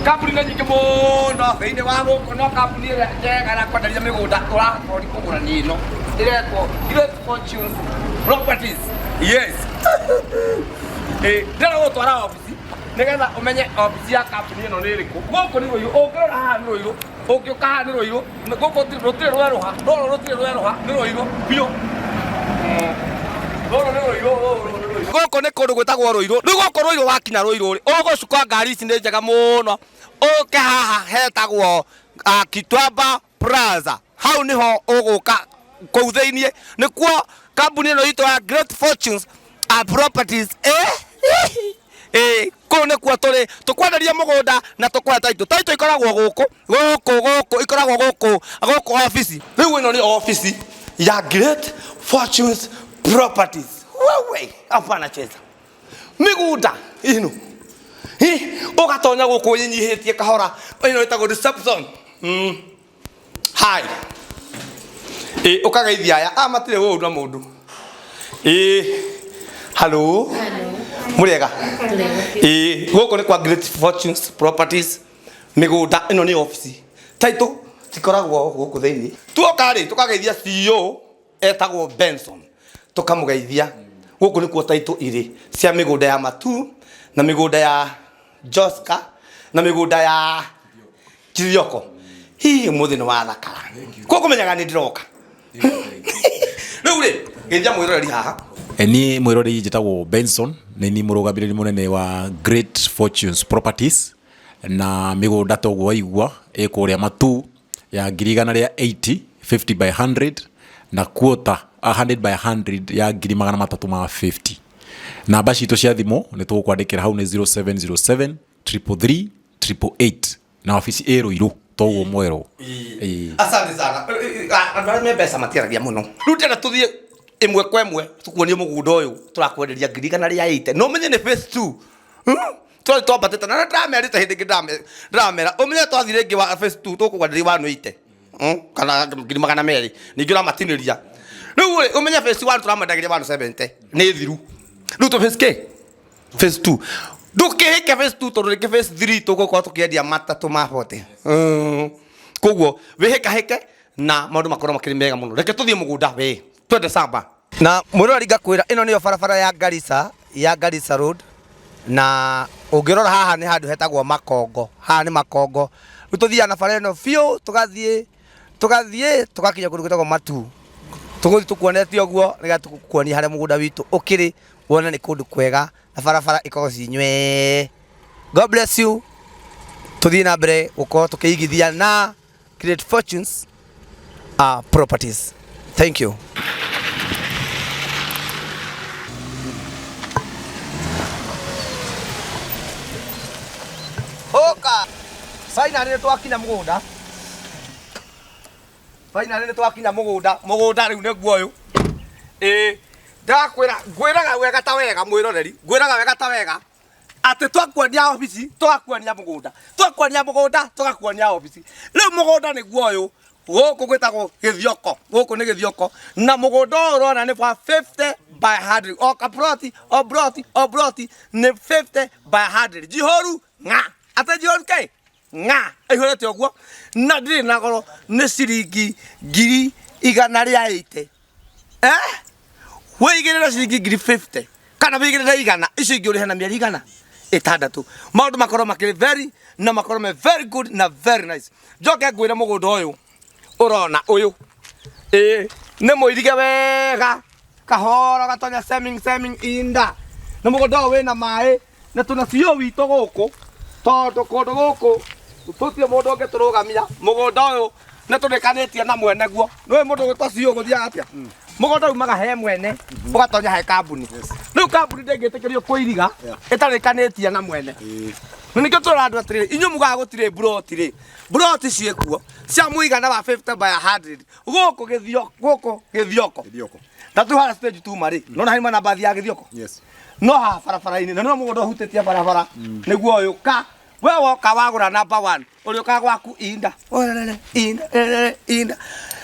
Kambuni nĩ nyingĩ mũno thĩinĩ wa gũkũ, no kambuni ĩrĩa njega na kwenderia mĩgũnda ũrabori kũgũra nĩ ĩno ĩretwo Great Fortunes Properties. Yes. Ndĩrenda gũgũtwara obici nĩgetha ũmenye obici ya kambuni ĩno nĩ ĩrĩkũ. Gũkũ nĩ Rũirũ, ũngĩrora haha nĩ Rũirũ, ũngĩũka haha nĩ Rũirũ, gũkũ rũtirĩ rwerũha, rũrũ rũtirĩ rwerũha, nĩ Rũirũ biũ. Rũrũ nĩ Rũirũ, rũrũ nĩ Rũirũ. Gũkũ nĩ kũndũ gwĩtagwo Rũirũ. Rĩu gũkũ Rũirũ wakinya Rũirũ rĩ, ũgũcukwa ngari ici nĩ njega mũno, ũke haha hetagwo Kitwamba Plaza. Hau nĩho ũgũka kũu thĩiniĩ, nĩkuo kambuni ĩno itũ ya Great Fortunes Properties ĩ kũu nĩkuo tũrĩ tũkwenderia mũgũnda na tũkũhe taitũ. Taitũ ikoragwo gũkũ gũkũ gũkũ ikoragwo gũkũ gũkũ obici. Rĩu ĩno nĩ obici ya Great Fortunes Properties. Wewe hapana cheza mĩgũnda ĩno ũgatonya gũkũ wĩnyihĩtie kahora, ĩno ĩtagwo reception. Hi. Ĩ ũkageithia aya a matirĩ ũru na mũndũ. Ĩ hello. Mũrĩega. Ĩ gũkũ nĩ kwa Great Fortunes Properties mĩgũnda ĩno nĩ obici. Title cikoragwo gũkũ thĩinĩ. Tuoka rĩ tũkageithia CEO etagwo Benson tũkamũgeithia. Gũkũ nĩkuo title irĩ cia mĩgũnda ya Matu na mĩgũnda ya Joska na mĩgũnda ya Kirioko. Hihi ũmũthĩ nĩ wathakara. Koguo menyaga nĩ ndĩroka. Rĩu rĩ, geithia mwĩroreri haha. Niĩ mwĩroreri njĩtagwo Benson, nĩ niĩ mũrũgamĩrĩri mũnene wa Great Fortunes Properties, na mĩgũnda toguo waigua ĩ kũrĩa Matuu ya 180,000, 50 by 100 na quarter, 100 by 100 ya 350,000. Namba citũ cia thimũ nĩ tũgũkwandĩkĩra hau nĩ 0707 333 888 na wabici ĩ Rũirũ toguo mwerũ. Ĩĩ. Asante sana. Andũ arĩa me mbeca matiaragia mũno. Rĩu ndĩrenda tũthiĩ ĩmwe kwa ĩmwe tũkuonie mũgũnda ũyũ tũrakwenderia 180,000. Na ũmenye nĩ phase 2. Twarĩ twambatĩte na ndĩramerĩte hĩndĩ ĩngĩ ndĩramera ũmenye twathiĩ rĩngĩ wa phase 2 tũkũkwenderia 180. Kana 200,000 ningĩ ũramatinĩria. Rĩu rĩ ũmenye phase 1 tũramendagĩria 170 nĩ thiru. Rĩu tũ phase kĩ? Phase 2. Ndũkĩhĩke phase 2 tondũ rĩngĩ phase 3 tũgũkorwo tũkĩendia matatũ ma 40. Koguo wĩhĩkahĩke na maũndũ makorwo makĩrĩ mega mũno. Reke tũthiĩ mũgũnda we. Twende samba. Na mwĩroreri ngakwĩra ĩno nĩyo barabara ya Garissa, ya Garissa Road na ũngĩrora haha nĩ handũ hetagwo Makongo. Haha nĩ Makongo. Rĩu tũthiaga na bara ĩno biũ tũgathiĩ tũgathiĩ tũgakinya kũndũ gwĩtagwo Matuu. Tũgũthiĩ tũkuonetie ũguo nĩgetha tũkuonie harĩa mũgũnda witũ ũkĩrĩ wone nĩ kũndũ kwega na barabara ikoragwo ci nywee. God bless you. Tũthiĩ na mbere gũkorwo tũkĩigithia na Great Fortunes Properties. Thank you. Ũka. Finally nĩ twakinya mũgũnda. Finally nĩ twakinya mũgũnda. Mũgũnda rĩu nĩguo ũyũ. Ĩĩ ndakwĩra ngwĩraga wega ta wega mwĩroreri, ngwĩraga wega ta wega atĩ twakuonia obici tũgakuonia mũgũnda, twakuonia mũgũnda tũgakuonia obici. Rĩu mũgũnda nĩguo ũyũ gũkũ gwĩtagwo Gĩthioko, gũkũ nĩ Gĩthioko na mũgũnda ũyũ ũrona nĩ wa 50 by 100 o kaploti o ploti o ploti nĩ 50 by 100 njihoru ng'a atĩ njihoru kĩ ng'a ĩihũrĩte ũguo na ndĩrĩ na goro nĩ ciringi 180,000. Wĩigĩrĩre ciringi 50,000 kana wĩigĩrĩre 100 icio ingĩ ũrĩhe na mĩeri 600 maũndũ makorwo makĩrĩ very na makorwo me very good na very nice. Njoke ngwĩre mũgũnda ũyũ ũrona ũyũ ĩĩ nĩ mũirige wega kahora gatonya seming seming inda na mũgũnda ũyũ wĩna maĩ na tũna CEO witũ gũkũ tondũ kũndũ gũkũ tũtirĩ mũndũ ũngĩtũrũgamia mũgũnda ũyũ nĩ tũrĩkanĩtie na mwene guo nĩũĩ mũndũ ũgwĩtwo CEO gũthiaga atĩa mũgũnda umaga he mwene ũgatonya he kambuni rĩu kambuni ndĩngĩtĩkĩrio kũiriga ĩtarĩkanĩtie na mwene na nĩkĩo tũrera andũ atĩrĩrĩ inyuĩ mugaga gũtirĩ mburoti rĩ mburoti ciĩkuo cia mũigana wa 50 by 100 gũkũ gĩthio gũkũ gĩthioko Gĩthioko. na tu harĩa stage tuma rĩ nona harĩ na mbathi ya gĩthioko Yes. no haha barabara-inĩ na no mũgũnda ũhutĩtie barabara nĩguo ũyũ ka we woka wagũra number one ũrĩũkaga gwaku inda orere inda erere inda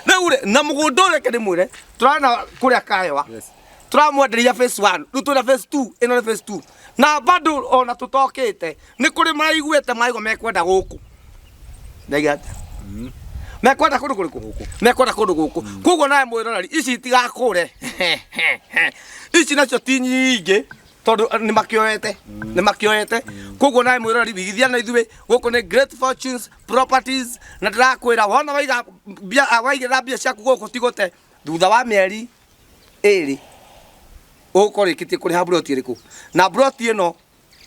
rĩu rĩ na mũgũnda ũyũ reke ndĩmwĩre tũrana kũrĩa kaewa Yes. tũramwenderia phase 1 rĩu twĩna phase 2 ĩno nĩ phase 2 Na bado ona tũtokĩte nĩ kũrĩ maraiguĩte maraigua mekwenda gũkũ. Ndaiga atĩa? Mekwenda kũndũ kũrĩkũ? Mekwenda kũndũ gũkũ. Koguo nawe mwĩroreri ici itigakũre. Ici nacio ti nyingĩ tondũ nĩ makĩoete nĩ makĩoete. Koguo nawe mwĩroreri wigithia na ithuĩ gũkũ nĩ Great Fortunes Properties, na ndĩrakwĩra wona waiga mbia waigĩrĩra mbia ciaku gũkũ tigũte thutha wa mĩeri 2 ũgũkorwo ũrĩkĩtie kũrĩha mburoti ĩrĩkũ. Na mburoti ĩno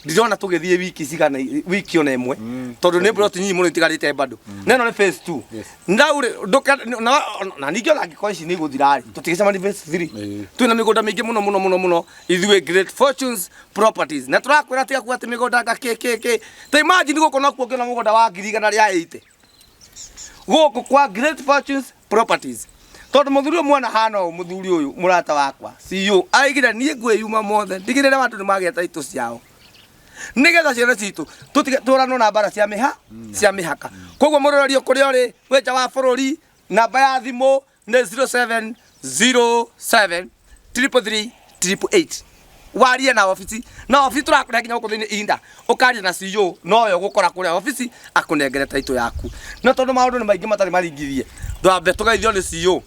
ndirona tũgĩthiĩ wiki cigana, wiki ona ĩmwe, tondũ nĩ mburoti nyinyi mũno itigarĩte bado. Na ĩno nĩ phase 2. Na rĩ ndũke na na ningĩ ona angĩkorwo ici nĩ igũthira rĩ, tũtigĩcemania phase 3. Twĩna mĩgũnda mĩingĩ mũno mũno mũno mũno ithuĩ Great Fortunes Properties, na tũrakwĩra tiga kuga atĩ mĩgũnda nga kĩ kĩ kĩ. Ta imagine gũkũ nokuo ũngĩona mũgũnda wa 180,000 gũkũ kwa Great Fortunes Properties, tondũ mũthuri ũyũ mwana hana ũũ, mũthuri ũyũ mũrata wakwa CEO aigire niĩ ngwĩyuma mothe ndigĩrĩre andũ nĩ magĩa taitũ ciao nĩgetha ciana citũ tũtige tũranwo na mbara cia mĩha cia mĩhaka. Koguo mũroreri kũrĩa ũrĩ wĩ nja wa bũrũri, namba ya thimũ nĩ 0707 333 888. Warie na obici, na obici tũrakũrehe nginya gũkũ thĩinĩ inda ũkaria na CEO, nowe ũgũkora kũrĩa obici akũnengere taitũ yaku. Na tondũ maũndũ nĩ maingĩ matarĩ maringithie, ndwambe tũgeithio nĩ CEO.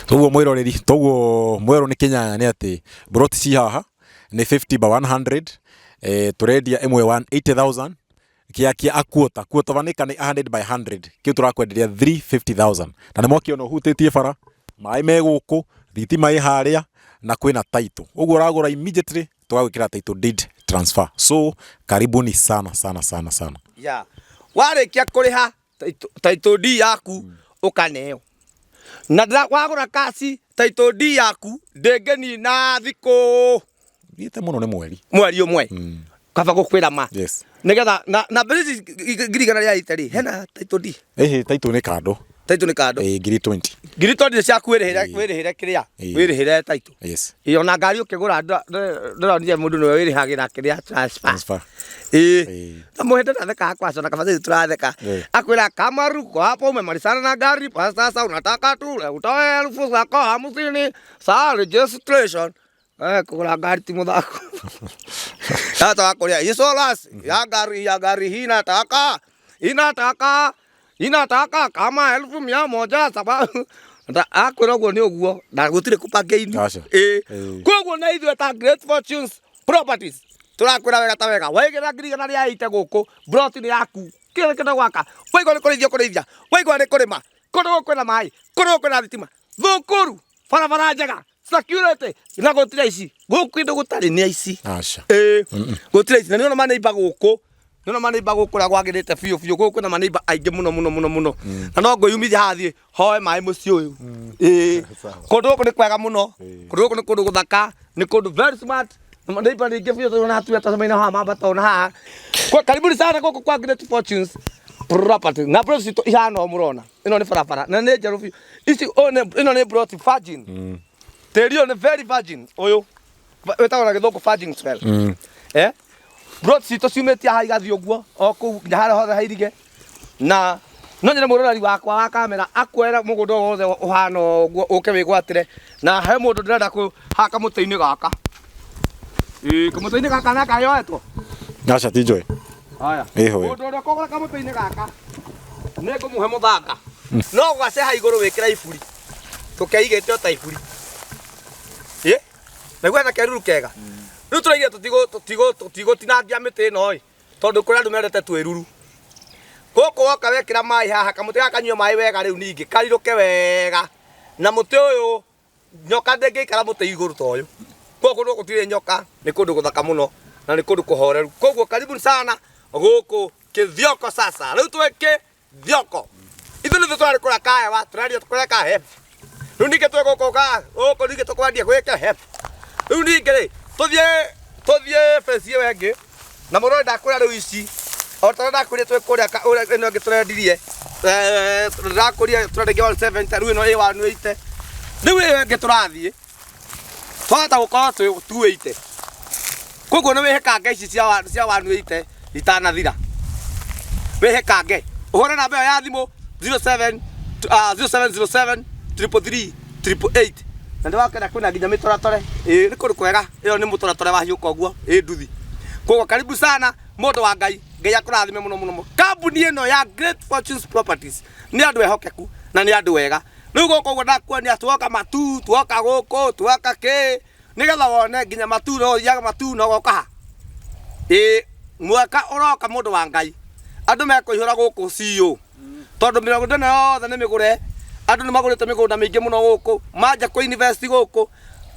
Toguo mwĩroreri, toguo mwerũ nĩ kĩnyanya nĩ atĩ broti ci haha nĩ 50 by 100, tũrendia ĩmwe 180,000 kĩa a quarter, quarter of an acre nĩ 100 by 100, kĩu tũrakwenderia 350,000. Na nĩ mwakĩona ũhutĩtie bara, maĩ me gũkũ, thitima ĩ harĩa, na kwĩna title. Ũguo ũragũra immediately tũgagwĩkĩra title deed transfer. So karibuni sana sana sana sana. Yeah. Warĩkia kũrĩha title deed yaku ũkaneo. Na wagũra kaci title deed yaku ndĩngĩnina thikũ Thiĩte mũno nĩ mweri. Mweri ũmwe. Kaba gũkwĩra ma. Yes. Nĩgetha na mbeca ici 180,000 rĩ, hena title deed. Ĩhĩ, title nĩ kando. Title nĩ kando. Ĩĩ, 20,000. 20,000 ciaku wĩrĩhĩre wĩrĩhĩre kĩrĩa? Wĩrĩhĩre title. Yes. Ĩĩ, ona ngari ũkĩgũra ndĩronire mũndũ nĩwe wĩrĩhagĩra kĩrĩa transfer. Transfer. Ĩĩ. Ĩĩ. Na mũhĩndĩ ndathekaga kwaca na kaba tũratheka. Akwĩra Kamaru kwa hapo umemalizana na gari kwa sasa unataka tu utoe 50,000 za registration. Kũgũra ngari ti mũthako. Sasa wakũrĩa insurance ya gari hii inataka kama 170,000 sababu akwĩra ũguo nĩ ũguo na gũtirĩ kũbargain. Aca. Ĩĩ. Ĩĩ. Koguo na ithuĩ ta Great Fortunes Properties tũrakwĩra wega ta wega, waigĩrĩra 180,000 gũkũ plot nĩ yaku, kĩrĩa kĩenda gwaka, waigua nĩ kũrĩithia ũkũrĩithia, waigua nĩ kũrĩma, kũndũ gũkũ kwĩna maĩ, kũndũ gũkũ kwĩna thitima, thukuru, barabara njega, security, na gũtirĩ aici gũkũ, kĩndũ gũtarĩ nĩ aici. Aca. Ĩĩ, gũtirĩ aici. Na nĩona maneiba gũkũ, nĩona maneiba gũkũ ũrĩa kwagĩrĩte biũ biũ, gũkũ kwĩna maneiba aingĩ mũno mũno mũno mũno, na no ngwĩyumithia haha thiĩ hoe maĩ mũciĩ ũyũ. Ĩĩ, kũndũ gũkũ nĩ kwega mũno, kũndũ gũkũ nĩ kũndũ gũthaka, nĩ kũndũ very smart. Maneiba nĩ aingĩ biũ, tondũ ona tuge tũcemaine haha mambata ona haha. Kwa karibuni sana gũkũ kwa Great Fortunes Property. Na plot citũ ihana ũũ mũrona, ĩno nĩ barabara na nĩ njerũ biũ ici. Ũyũ ĩno nĩ plot virgin, tĩri ũyũ nĩ very virgin, ũyũ wĩtagwo na gĩthũngũ virgin soil. Plot citũ ciumĩtie haha igathiĩ ũguo o kũu nginya harĩa hothe hairige, na no nyende mũroreri wakwa wa kamera akuoere mũgũnda ũyũ wothe ũhana ũguo ũke wĩgwatĩre. Na he mũndũ ndĩrenda kũ haha kamũtĩ-inĩ gaka. Ĩĩ, kamũtĩ-inĩ gaka naka yoetwo. Aca, ti njũĩ. Haya. Ĩho ĩ. Mũndũ ũrĩa ũkũgũra kamũtĩ-inĩ gaka nĩ ngũmũhe mũthanga, no ũgaceha igũrũ wĩkĩre iburi, tũkeigĩte o ta iburi. Ĩ, naguo hena keruru kega. Rĩu tũraigire tũtigũtinangia mĩtĩ ĩno ĩ, tondũ kũrĩ andũ mendete twĩruru. Gũkũ woka wekĩra maĩ haha, kamũtĩ gaka kanyue maĩ wega, rĩu ningĩ karirũke wega. Na mũtĩ ũyũ nyoka ndĩngĩikara mũtĩ igũrũ ta ũyũ. Koguo kũndũ gũtirĩ nyoka, nĩ kũndũ gũthaka mũno na nĩ kũndũ kũhoreru. Koguo karibuni sana gũkũ Kĩthioko. Sasa rĩu twĩ Kĩthioko, ithuĩ nĩthuĩ tũrarĩ kũrĩa Kaewa, tũrendia kũrĩa Kahe. Rĩu ningĩ twĩ gũkũ ka gũkũ ningĩ tũkwendia gwĩ Kehe. Rĩu ningĩ rĩ tũthiĩ phase ĩyo ĩngĩ. Na mũrore ndakwĩra rĩu ici o ta ũrĩa ndakwĩrire twĩ kũrĩa ũrĩa ĩno ĩngĩ tũrendirie, ndĩrakwĩrire tũrendagia 170, rĩu ĩno ĩ 180. Rĩu ĩyo ĩngĩ tũrathiĩ twahota gũkorwo twĩ 280. Koguo nĩ wĩhĩkange ici cia 180 itanathira, wĩhĩkange ũhũre namba ĩyo ya thimũ 07 0707 333 888. Na nĩ wakena kwĩna nginya mĩtoratore. Ĩĩ, nĩ kũndũ kwega. Ĩyo nĩ mũtoratore wahiũka ũguo ĩ nduthi. Koguo karibu sana mũndũ wa Ngai, Ngai akũrathime mũno mũno mũno. Kambuni ĩno ya Great Fortunes Properties nĩ andũ ehokeku na nĩ andũ ega. Rĩu gũkũ ũguo ndakuonia tuoka Matuu, tuoka gũkũ, tuoka kĩ, nĩgetha wone nginya Matuu no ũthiaga Matuu na ũgoka ha. Ĩĩ mwaka ũroka mũndũ wa Ngai, andũ mekũihũra gũkũ CEO tondũ mĩgũnda ĩno yothe nĩ mĩgũre, andũ nĩ magũrĩte mĩgũnda mĩingĩ mũno gũkũ, manja kũ invest gũkũ,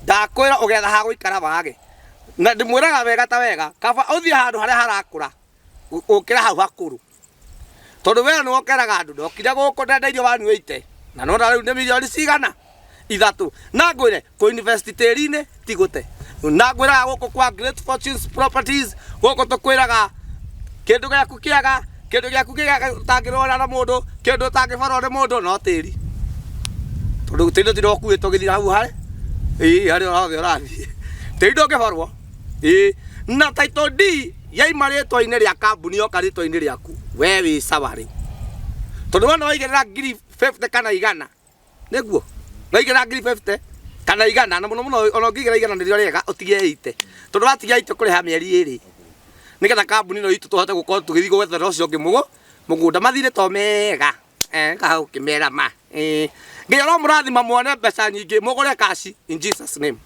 ndakwĩra ũgetha ha gũikara wage. Na ndĩmwĩraga wega ta wega, kaba ũthiĩ handũ harĩa harakũra gũkĩra hau hakũrũ. Tondũ we nĩwe ũkeraga andũ ndokire gũkũ ndendeirio 180 na nona rĩu nĩ mirioni cigana ithatũ. Na ngwĩre kũ invest tĩri-inĩ ti gũte. Na ngwĩraga gũkũ kwa Great Fortunes Properties gũkũ tũkwĩraga kĩndũ gĩaku kĩega, kĩndũ gĩaku kĩega ũtangĩrwara na mũndũ, kĩndũ ũtangĩborwo nĩ mũndũ no tĩri. Tondũ tĩri ndũtindaga ũkuĩtwo ũgĩthiĩ hau harĩ ĩĩ harĩa hothe ũrathiĩ. Tĩri ndũngĩborwo ĩĩ na title deed yaima rĩtwa-inĩ rĩa kambuni yoka rĩtwa-inĩ rĩaku we wĩ sawa rĩu. Tondũ wona waigĩrĩra ngiri 50 kana igana nĩguo waigĩrĩra ngiri 50 kana igana na mũno mũno ona ũngĩigĩrĩra igana nĩrĩo rĩega ũtige 80 tondũ watigia 80 ũkũrĩha mĩeri ĩrĩ nĩgetha kambuni ĩno itũ tũhote gũkorwo tũgĩthiĩ gwethera ũcio ũngĩ mũgũnda mathirĩ to mega kaga gũkĩmera ma Ngai aromũrathima muone mbeca nyingĩ mũgũre cash in Jesus name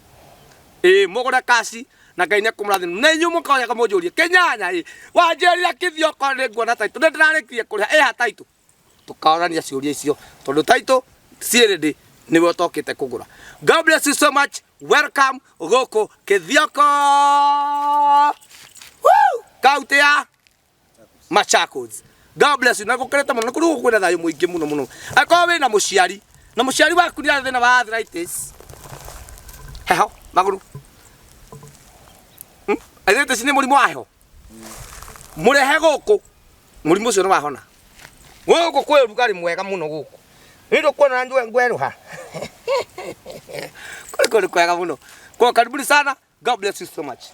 ĩĩ mũgũre cash na Ngai nĩekũmũrathima na inyuĩ mũkoyaga mũnjũrie kĩnyanya ĩ wanjĩrire kĩthioko nĩ nguona taitũ nĩ ndĩrarĩkirie kũrĩha ĩha taitũ tũkaorania ciũria icio tondũ taitũ ciĩrĩ nĩwe ũtokĩte kũgũra. God bless you so much. Welcome gũkũ Kĩthioko. Woo! Kaunti ya Machakos. God bless you. Na gũkĩrĩte mũno na kũrĩ gũkũ kwĩna thayũ mũingĩ mũno mũno. Angĩkorwo wĩna mũciari na mũciari waku nĩ arĩ thĩna wa arthritis, heho magũrũ, Arthritis nĩ mũrimũ wa heho, mũrehe gũkũ mũrimũ ũcio nĩ wahona. Gũkũ kwĩ ũrugarĩ mwega mũno gũkũ. Nĩ ndũkuona ngwerũha. Kũrĩ kũndũ kwega mũno. Kwa karibuni sana. God bless you so much.